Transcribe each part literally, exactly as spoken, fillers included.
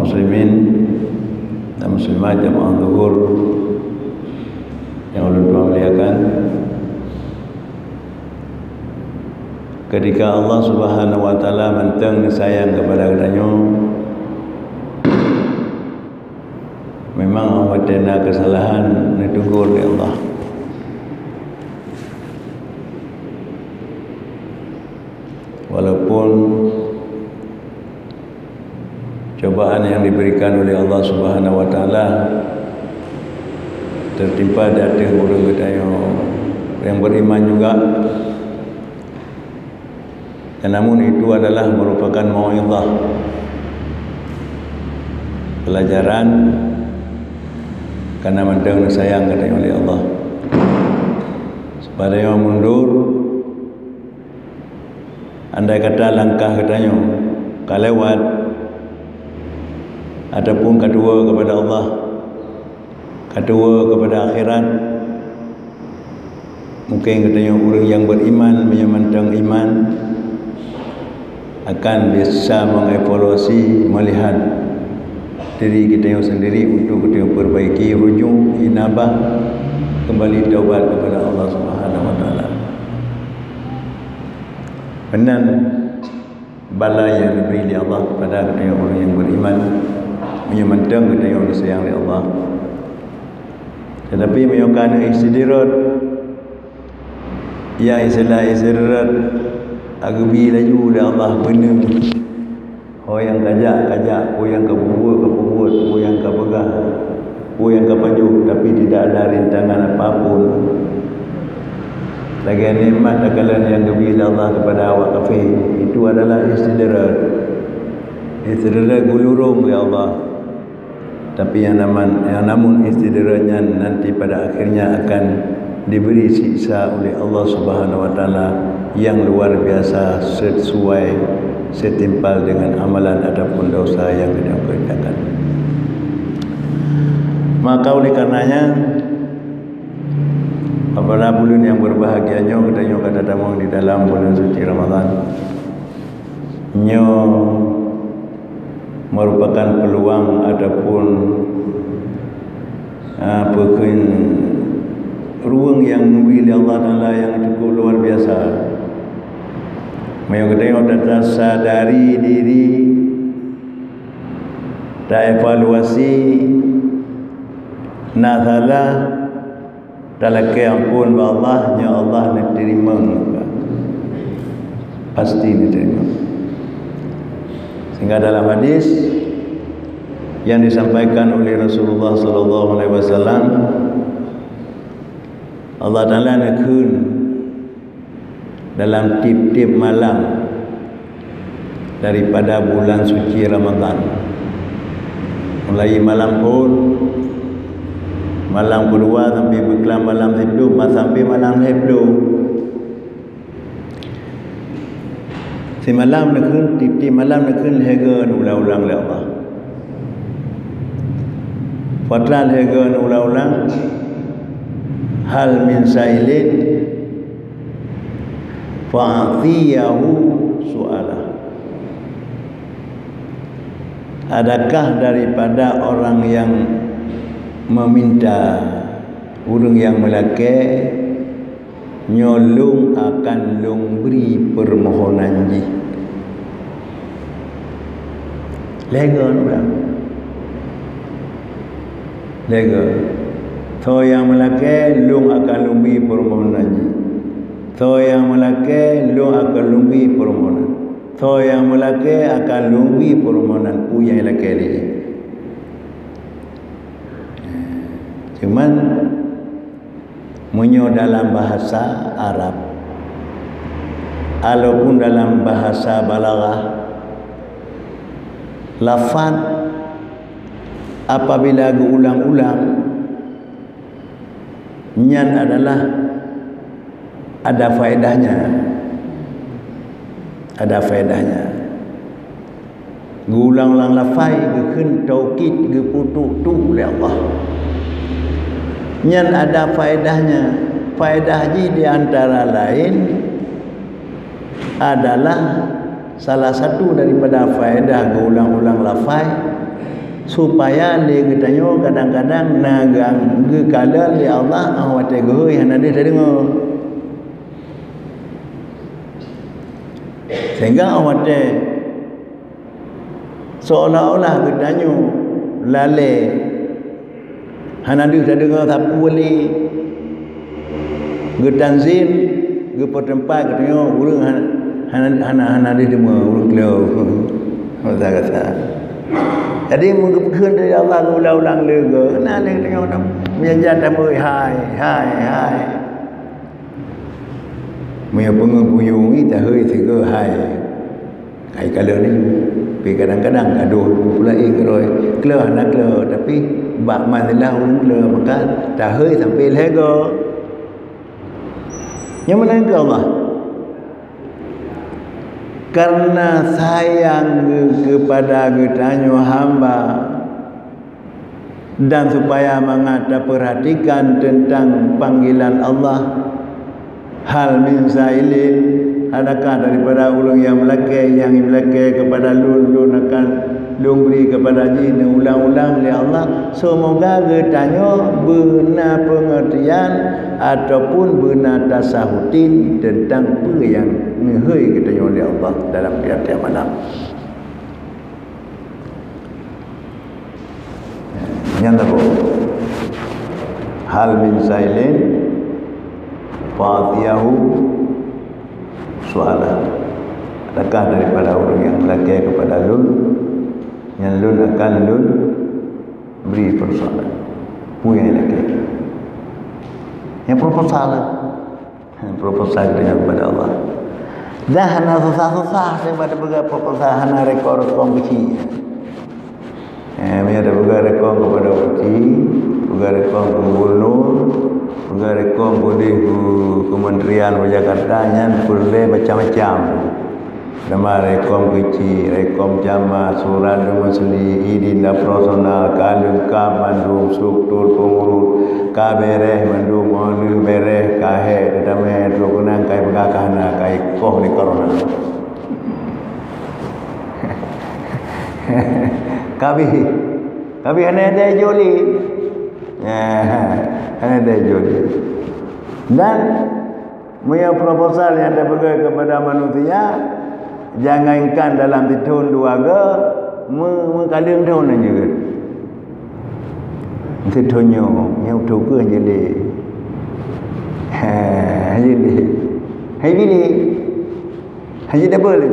Muslimin dan muslimat jamaah zuhur yang ulôn tuan muliakan, ketika Allah Subhanahu wa Taala mantong sayang kepada geutanyoe, memang awai watée na keusalahan neutegur lé Allah. Walaupun cobaan yang diberikan oleh Allah Subhanahu wa Taala tertimpa di ateueh ureuëng geutanyoe yang beriman juga, dan namun itu adalah merupakan mau'izah, pelajaran, karena mantong sayang geutanyoe oleh Allah. Supaya mundur, andai kata langkah geutanyoe ka lewat ataupun ka tuwoe kepada Allah, ka tuwoe kepada akhirat, mungkin geutanyoe ureuëng yang beriman, meunyoe mantong iman, akan bisa mengevaluasi, melihat diri geutanyoe sendiri untuk geutanyoe perbaiki, rujuk, inabah kembali taubat kepada Allah Subhanahu wa Taala. Meunan bala yang diberi oleh Allah kepada geutanyoe ureuëng yang beriman, meunyoe mantong geutanyoe geusayang lé Allah. Tetapi meunyoe ka na istidraj, ya istilah istidraj, ageubi laju lé Allah beuneueng. Ho nyang kajak, kajak, ho nyang kapeubuet, kapeubuet, ho nyang kapeugah, ho nyang kapajoh, tapi tidak ada rintangan apapun. Lagée nikmat takalon nyang geubi lé Allah kepada awak kafé, itu adalah istidraj. Istidraj geulurong lé Allah. Tapi yang naman, yang namun istidraj nyan nanti pada akhirnya akan diberi siksa oleh Allah Subhanahu wa Taala yang luar biasa sesuai setimpal dengan amalan ataupun dosa yang kita kerjakan. Maka oleh karenanya, pada bulan yang berbahagia nyoe, kita nyoe ka tatamong di dalam bulan suci Ramadan. Nyoe merupakan peluang ataupun, ah, peukheun ruweueng nyang geubri lé Allah Taala nyang cukup luar biasa. Meunyoe geutanyoe tatasadari diri, taevaluasi, na salah, talakée amphon bak Allah, nyoe Allah neuteurimong, pasti neuteurimong. Sehingga dalam hadis yang disampaikan oleh Rasulullah sallallahu alaihi wasallam, Allah Taala neukheun dalam tieb-tieb malam daripada bulan suci Ramadan. Mulai malam phôn, malam keudua sampai beuklam malam siplôh, ma-, sampai malam lhée plôh. Simalam neukheun, tieb-tieb malam neukheun lhée goe neuulang-ulang lé Allah. Patra lhée goe neuulang-ulang, "Hal min sailin fa'atiyahu su'alah." Adakah daripada orang yang meminta, ureuëng nyang meulakée, nyoe lôn akan lôn bri peumohonan jih? Lhée goe neuulang. Lhée goe. Soe nyang meulakée, lôn akan lôn bri peumohonan jih. Soe nyang meulakée, lôn akan lôn bri peumohonan. Soe nyang meulakée akan lôn bri peumohonan peue nyang ilakée lé jih. Cuman, meunyoe dalam bahasa Arab, ataupun dalam bahasa balaghah, lafaz apabila geuulang-ulang, nyan adalah ada faedahnya. Ada faedahnya. Geuulang-ulang lafai geukheun taukid geupeutuek-tuek lé Allah. Nyan ada faedahnya. Faedah jih di antara laén adalah Salah satu daripada faedah geuulang-ulang lafai, supaya lé geutanyoe kadang-kadang na geukalon lé Allah óh watée geuhôi hana deuh tadeungoe. Sehingga óh watée seolah-olah geutanyoe lalée, hana deuh tadeungoe sapeue lé, geutanzim, geupeuteumpat geutanyoe ureuëng hana, hana, hana, hana deuh deungoe ureuëng kleu. Masa kata. Jadi, meugeupeukeun dari Allah geuulang-ulang leuga, na lé geutanyoe tam-, meujanjan tameuhôi, hai, hai, hai. Meunyoe peungeuh buyueng i tahôi sigoe hai. Hai kalon ni. Tapi kadang-kadang gadoh pula i keudroe. Kleu hana kleu, tapi bak manzilah ureuëng kleu, maka tahôi sampai lhée goe. Nyang meunan keu Allah. Karena sayang geuh kepada geutanyoe hamba, dan supaya mangat tapeurhatikan teuntang panggilan Allah, hal min sailin, adakah daripada ureuëng nyang meulakée, nyang meulakée kepada lôn, lôn akan lôn bri kepada jih, neuulang-ulang lé Allah. Seumoga geutanyoe beuna peungeurtian ataupun beuna tasahutin teuntang peue nyang neuhôi geutanyoe lé Allah dalam tiap-tiap malam. Nyan taboh. Hal min sailin fa'tiyahu su'ala. Adakah daripada ureuëng nyang lakée kepada lôn, nyan lôn akan lôn bri persoalan. Peue nyang lakée? Nyang proposal. Proposal geutanyoe kepada Allah. Dah hana susah-susah, daripada peugah proposal hana rekong-rekong keuchik. Eh, meunyoe tapeugah rekong kepada bupati, peugah rekong keu gubernur, peugah rekong keudeh keu kementerian Jakarta, nyan peureulée macam-macam. Nama rekong keuchik, rekong camat, surat domisili, idin operasional, ka leungkab mandum struktur pengurus, ka beres mandum, óh lheueh beres, ka hék, teutamé trok keunan, ka ipeugah ka hana, ka ikoh lé corona. Ka bih, ka bih hana ada jolé. Hana ada jolé. Dan meunyoe proposal nyang tapeugah kepada manusia, jangankan dalam sithon dua go, me-, meukaleueng thon nyan jeuet. Sithon nyoe, nyoe teuh keuh jeuet lé. Ha, jeuet lé. Hai bilé. Hana jidouble lé.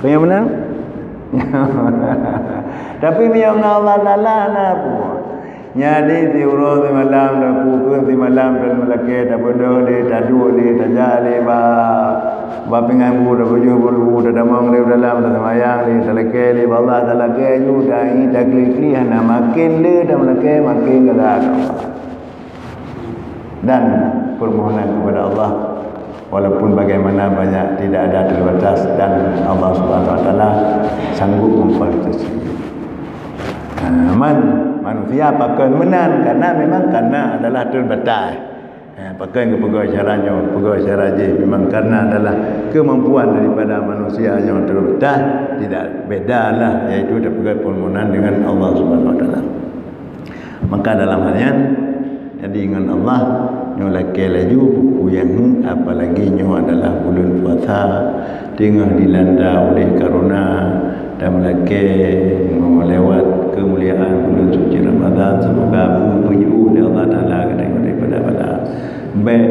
Keu nyang meunan? Tapi meunyoe ngon Allah Taala na peue? Nyadi siuroe simalam, dan pukon simalam, dan meulakée, tabeudôh lé, taduek lé, tajak lé, ba, ba pingan bu, tapajoh bu, tatamong lé u dalam, taseumayang lé, talakée lé, ba Allah talakée ju, dan i taklik-klik hana, makin le tameulakée, makin galak. Dan permohonan kepada Allah, walaupun bagaimana banyak, tidak ada terbatas, dan Allah Subhanahu Wa Taala sanggup memfasilitasi. Ha, man, manusia pakon meunan, karena memang karena adalah terbatas. Ha, pakon geupeugah cara nyoe, peugah cara jih, memang karena adalah kemampuan daripada manusia yang terbatas, tidak beda lah, yaitu tapeugah permohonan dengan Allah Subhanahu Wa Taala. Maka dalam hal nyan, jadi ngon Allah, nyoe lakée laju peue nyang, apalagi nyoe adalah buleuen puasa, teungoh dilanda oleh corona, dan meulakée meulewat keumuliaan buleuen suci Ramadhan, semoga beujiôh lé Allah Taala geutanyoe daripada bala. Bék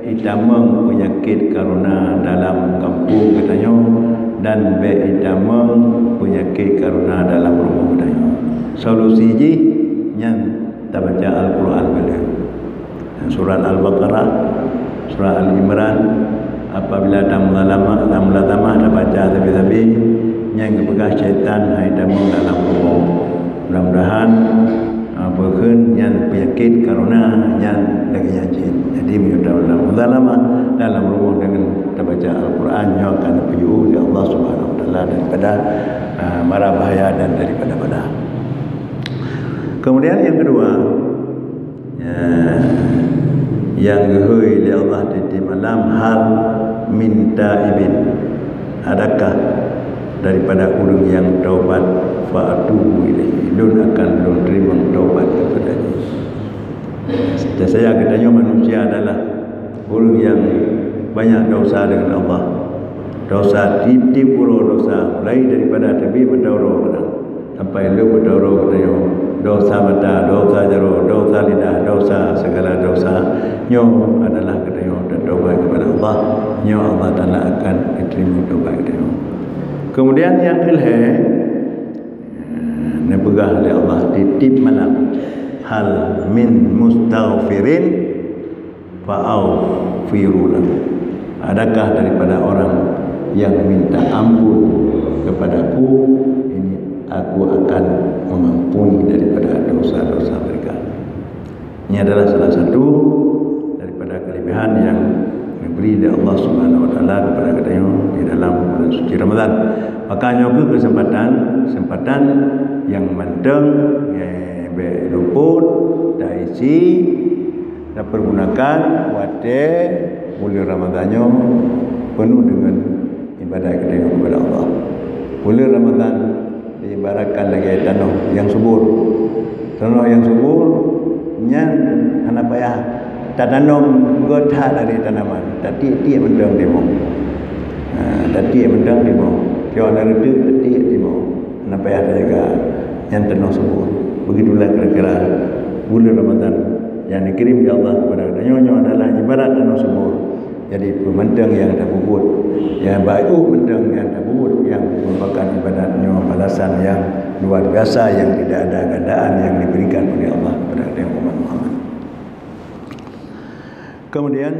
itamong peunyakét corona dalam gampông geutanyoe, dan bék itamong peunyakét corona dalam rumoh geutanyoe. Solusi jih nyan tabaca Al-Quran beu le. Surat Al-Baqarah, surat Ali Imran, apabila tameulamah, tameulamah tabaca sabe-sabe, nyan geupeugah syaitan hai tamong dalam rumoh. Mudah-mudahan, ah, peukheun nyan peunyakét corona nyan lagée nyan cit. Jadi, meunyoe dalam mudhalamah, dalam rumoh deungon tabaca Al-Quran, nyoe akan neupeujeuet lé Allah Subhanahu Wa Taala daripada, ah, mara bahaya dan daripada bala. Kemudian yang kedua, ya, nyang geuhôi lé Allah tieb-tieb malam, hal min taibin. Adakah daripada ureuëng nyang taubat, fa atubu ilaihi, lôn akan lôn teurimong taubat daripada jih. Teuh saja geutanyoe manusia adalah ureuëng nyang banyak dosa deungon Allah. Dosa tieb-tieb uroe dosa, mulai daripada teubiet mata uroe kadang sampai lheueh mata uroe geutanyoe. Dosa mata, dosa jaroe, dosa lidah, dosa segala dosa. Nyoe adalah geutanyoe taubat kepada Allah. Nyoe Allah Taala akan diterima taubat geutanyoe. Kemudian nyang keulhèe, neupeugah lé Allah tieb-tieb malam, "Hal min mustaghfirin fa aghfiru lahu." Adakah daripada orang yang minta ampun kepada-Ku, ini Aku akan mengampuni daripada dosa-dosa mereka. Ini adalah salah satu daripada kelebihan yang diberi oleh Allah Subhanahu Wa Taala kepada kita di dalam bulan suci Ramadan. Maka nyoe keuh kesempatan, kesempatan yang mantong, eh, bèk luput, taisi, tapergunakan watèe bulan Ramadan nyoe penuh dengan ibadat kita kepada Allah. Bulan Ramadan diibaratkan lagèe tanoh nyang subur. Tanoh nyang subur nyan hana payah tatanom geuh that dari tanaman, tatiek-tiek mantong timoh. Ha, tatiek mantong timoh. Tiok na reuteuek tatiek timoh. Hana payah tajaga. Nyan tanoh subur. Begitulah kira-kira bulan Ramadan yang dikirim oleh Allah kepada kita. Nyoe, nyoe adalah ibarat tanoh subur. Jadi, peue mantong nyang tapubuet, nyang baik mantong nyang tapubuet, nyang merupakan ibadat nyoe balasan nyang luar biasa yang tidak ada gandaan yang diberikan oleh Allah kepada kita umat Muhammad. Kemudian,